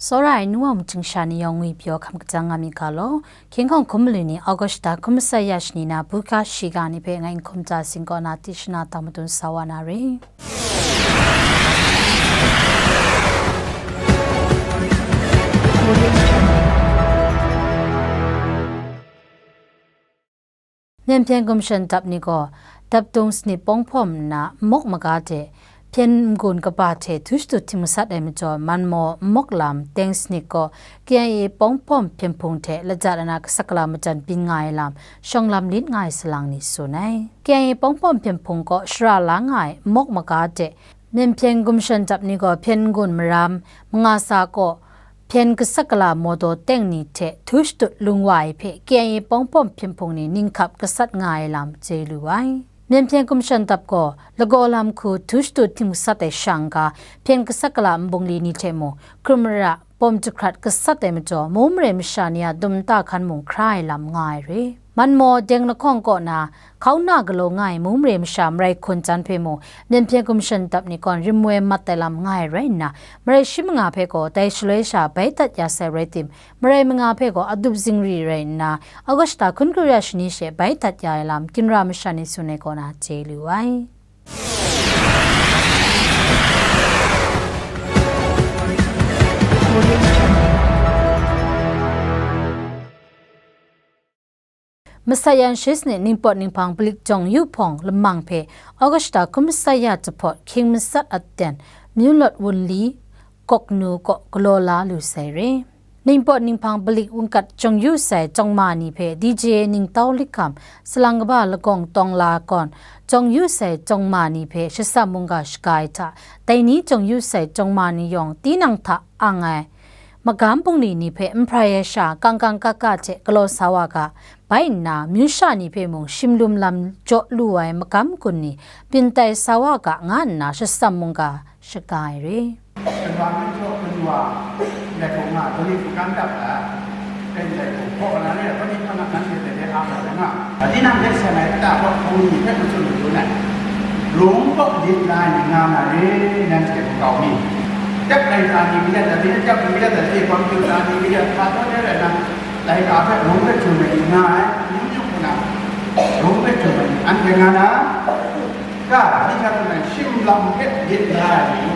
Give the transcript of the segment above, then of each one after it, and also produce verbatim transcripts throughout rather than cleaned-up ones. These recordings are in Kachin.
Tsawra ai nu wa mungchying sha ni yawng ngwi pyaw hkam kajang nga mi ga law, King Hkawng hkum malu ni August da hkum masat ya shani na buga shiga ni hpe ngai n hkum ta sing kaw na tishana tang madun sa wa na re. Myen hpyen gumshan dap ni gaw, dapdung sanit pawng hpawm nna, nmawk maga de, hpyen n-gun kaba hte htu shadut htim gasat ai majaw, man maw, nmawk lam, teng sanit gaw, K I A pawng hpawm hpyen hpung hte lajat lana gasat gala majan byin nga ai lam, shawng lam lit nga ai salang ni tsun ai. K I A pawng hpawm hpyen hpung gaw shara la nga ai, nmawk maga de, Myen hpyen gumshan dap ni gaw hpyen n-gun maram, manga sa kaw, hpyen gasat gala mawdaw teng ni hte htu shadut lung wa ai hpe K I A pawng hpawm hpyen hpung ni ninghkap gasat nga ai lam chye lu ai. Myen hpyen gumshan dap gaw, lagaw lam hku htu shadut htim gasat ai sha n-ga, hpyen gasat gala nbungli ni hte mung, hkrum mara, bawm jahkrat gasat ai majaw, mung mare masha ni a dum nta hkan mung hkra ai lam nga ai re. Man maw, deng lahkawng kaw na, hkauna galaw nga ai mung mare masha marai hkun jan hpe mung, myen hpyen gumshan dap ni gaw rim woi mat ai lam nga ai rai nna, marai shi manga hpe gaw dai shaloi sha bai dat ya sai rai tim, marai manga hpe gaw adup zingri rai nna, August da hkun kru ya shani she bai dat ya ai lam, ginra masha ni tsun ai kaw na chye lu ai. Masat yan shi sanit ningpawt ninghpang palik jawng yu hpawng lamang hpe August da hkum masat ya jahpawt hkying matsat aten, myu lawt wunli, gawk nu kaw galaw la lu sai re. Ningpawt ninghpang palik wungkat jawng yu sai jawng ma ni hpe D J ningtau likham, salang kaba lagawng tawng la gawn, jawng yu sai jawng ma ni hpe shasam mungga shaga ai hta, dai ni jawng yu sai jawng ma ni yawng tinang hta ang ai, magam bungli ni hpe n hprai ai sha kangkang kaka hte galaw sa wa ga, bai nna, myu sha ni hpe mung shimlum lam jaw lu ai magam gun ni byin tai sa wa ga, nga nna shasam mungga shaga ai re. Shanwa myu jaw manu wa, lai hkawng nga, dali hkunggan dap ai, pen lai hkawng hkaw na re, kawni hkang a nanhte dai de a nga ai nga. Tinang hte seng ai ta kaw hpung ni hpe matsun madun ai, Rum kaw lit la ai ni nga na re, nanhte makau mi. Tep ai hta ni kayat ai, tep kayat ai, tep kayat ai, tep kayat ai, laika hpe Rum hpe jum ai ni nga ai, Rum yawng hku na, Rum hpe jum ai ni, anhte nga na, ka, hti hkrat hkrat ai, shim lam hpe lit la ai ni,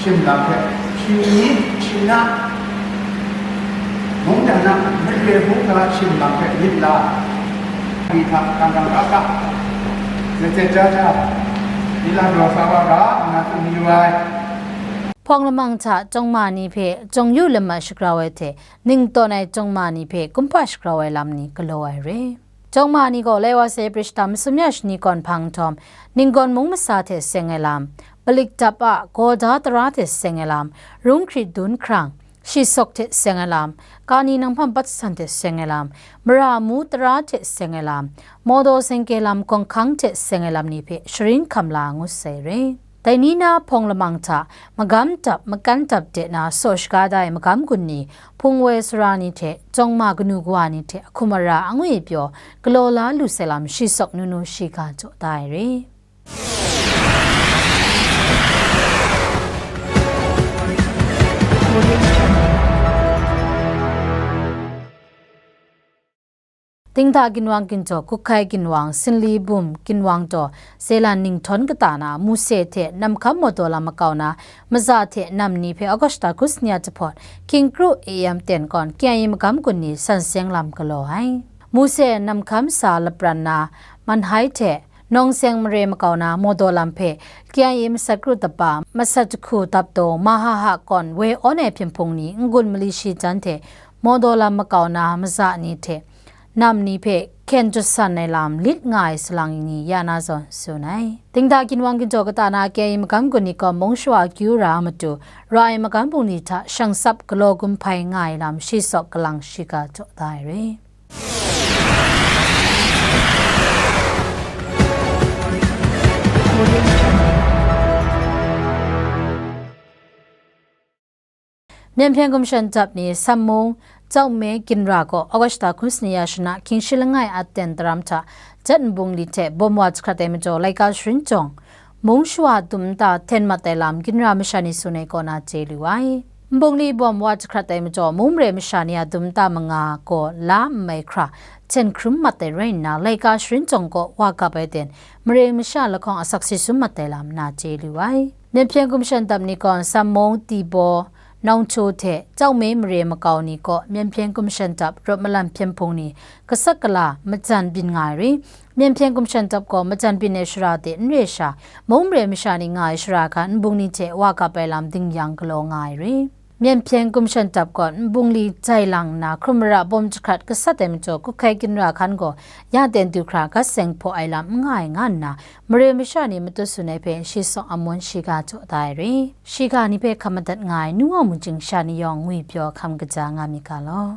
shim lam hpe, hpyi ni, hpyi na, mungdan na, mare hkungga shim lam hpe lit la, hpyi hta, kangkang kaka, zet zet ja ja, ni la daw sa wa ga, nna tsun mayu ai. Hpawng lamang hta jawng ma ni hpe jawng yu lam a shagrau ai hte, ning tawn ai jawng ma ni hpe kumhpa shagrau ai lam ni galaw ai re. Jawng ma ni gaw lai wa sai Brishta masum ya shani kawn hpang nhtawm, ninggawn mung masa hte seng ai lam, palik dap a gaw da tara hte seng ai lam, rung hkrit dun hkrang, shi sawk hte seng ai lam, kani nanghpam pat san hte seng ai lam, mara amu tara hte seng ai lam, mawdaw sengke lam gawng hkang hte seng ai lam ni hpe sharin hkam la ngut sai re. Dai ni na hpawng lamang hta, magam dap, makan dap de na saw shaga da ai magam gun ni, hpung woi sara ni hte, jawng ma kanu kawa ni hte, ahkum ara angwi pyaw, galaw la lu sai lam shi sawk nu nu shiga jaw da ai re. Dingda ginwang ginjaw, Kuhkai ginwang, Sinli Bum ginwang daw, Zelan ninghthawn kata na, Muse hte Namhkam Mawdaw lam makau na, maza hte nam ni hpe August da hku sani a jahpawt, King Kru A M ten kawn K I A magam gun ni san seng lam galaw ai. Muse Namhkam sa lapran na, Manhai hte, Nawng Seng mare makau na Mawdaw lam hpe, K I A masat kru tapa, masat jahku daptaw, Mahaha kawn woi awn ai hpyen hpung ni, n-gun mali shi jan hte, Mawdaw lam makau na maza ni hte, nam ni hpe hkyen jut san ai lam lit nga ai salang ni ya na zawn tsun ai. Dingda ginwang ginjaw kata na K I A magam gun ni gaw mung shawa akyu ra a matu, ra ai magam bungli hta shang tsap galaw gumhpai nga ai lam shi sawk kalang shiga jaw da ai re. Myen hpyen gumshan dap ni Sammung, Chawme, Ginra gaw August da hku sani ya shana hkying shi langai a ten daram hta jet nbung li hte bawm wa jahkrat ai majaw laika sharin jawng, mung shawa dum nta hten mat ai lam Ginra masha ni tsun ai kaw na chye lu ai. Nbungli bawm wa jahkrat ai majaw, mung mare masha ni a dum ta manga gaw la nmai hkra hten hkrum mat ai rai nna, laika sharin jawng kaw wa gap ai ten, mare masha lahkawng asak si sum mat ai lam na chye lu ai. Myen hpyen gumshan dap ni gaw Sammung, Tibaw, Nawngcho hte Chawme mare makau ni kaw myen hpyen gumshan dap rawt malam hpyen hpung ni kasak kala majan byin nga ai ri. Myen hpyen gumshan dap gaw majan byin ai shara de n re sha, mung mare masha ni nga ai shara hkan nbung ni hte wa gap ai lam dingyang galaw nga ai ri. Myen hpyen gumshan dap gaw nbungli jai lang nna, hkrum mara bawm jahkrat gasat ai majaw, kut hkai ginra hkan gaw ya ten du hkra gat seng hpaw ai lam n nga ai nga nna, mare masha ni matut sun ai hpe shi sawk amun shiga jaw da ai ri. Shiga ni hpe hkam madat nga ai nu wa mungchying sha ni yawng ngwi pyaw hkam kaja nga myit ga law.